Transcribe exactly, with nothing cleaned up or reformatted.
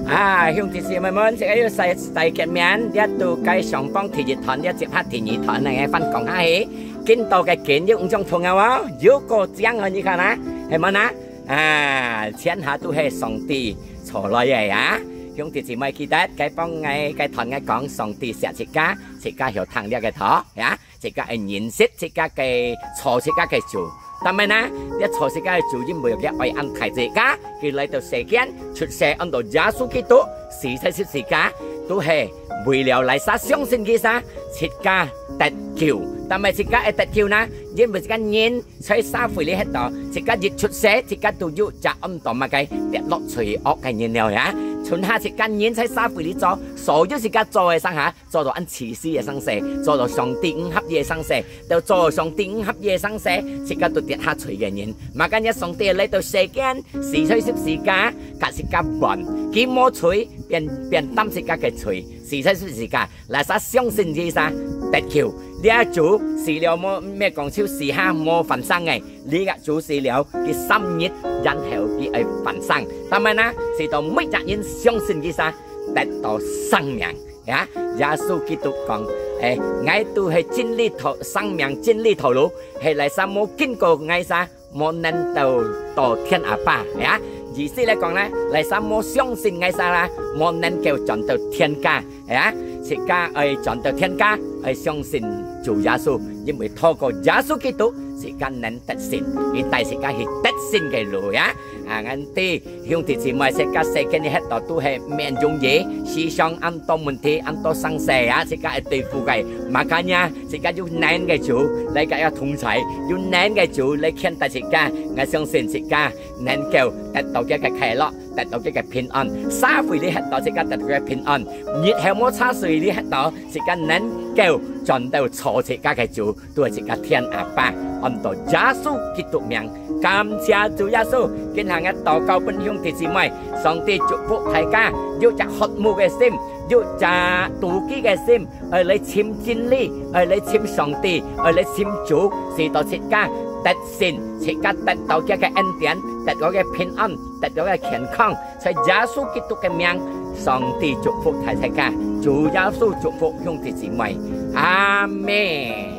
啊，兄弟姊妹們，這个又再再見面，這都該上榜第一段，這接下第二段，𠊎翻講下去。今到个今又毋種朋友哦，又過獎哦，你看啊，係無呢？啊，全下都係上帝造來个啊！兄弟姊妹，記得該幫𠊎該段𠊎講，上帝惜自家，自家曉聽這个道呀！ 自家愛認識自家个造自家个主。但係呢，這造自家个主，因為佢愛恁大自家，佢來到世間，出世，安到耶穌基督，死在十字架，都係為了來儕相信佢儕，自家得救。但係自家愛得救呢，因為自家人在社會裡歇到，自家一出世，自家都有隻安到麼个跌落罪惡个人了呀。賰下自家人在社會裡做，所有自家做个上下， 做到恁自私个生事，做到上帝毋合意个生事，都做上帝毋合意个生事，自家都跌下罪个人。Makanya上帝來到世間，死在十字架，甲自家換，佢無罪，變變擔自家个罪，死在十字架，來儕相信佢儕得救。這主死了無，毋係講就死下無翻生个，這个主死了，佢三日然後佢愛翻生。但係呢，使到每隻人相信佢儕得到生命。 呀，耶穌基督講：「𠊎都係真理道、生命、真理道路，係來儕無經過𠊎儕，無能到到天阿爸。」呀，意思來講呢，來儕無相信𠊎儕啦，無能夠轉到天家。呀，自家愛轉到天家，愛相信主耶穌，因為透過耶穌基督，自家能得勝，佢帶自家去得勝个路呀。啊，𠊎知 兄弟姊妹，自家世間裡歇到都係毋容易，時常恁多問題，恁多生事啊，自家愛對付个。Makanya，自家有能个主來甲佢同在，有能个主來牽帶自家。𠊎相信自家能夠得到佢个快樂，得到佢个平安。社會裡歇到自家得到佢个平安，日後無差事裡歇到自家能夠轉到造自家个主， 都係自家天阿爸，安到耶穌基督名。感謝主耶穌，今下𠊎禱告分兄弟姊妹，上帝祝福大家，有隻渴慕个心，有隻妒忌个心，愛來尋真理，愛來尋上帝，愛來尋主，使到自家得勝，自家得到佢个恩典，得到佢个平安，得到佢个健康。在耶穌基督个名，上帝祝福大家，主耶穌祝福兄弟姊妹，阿們。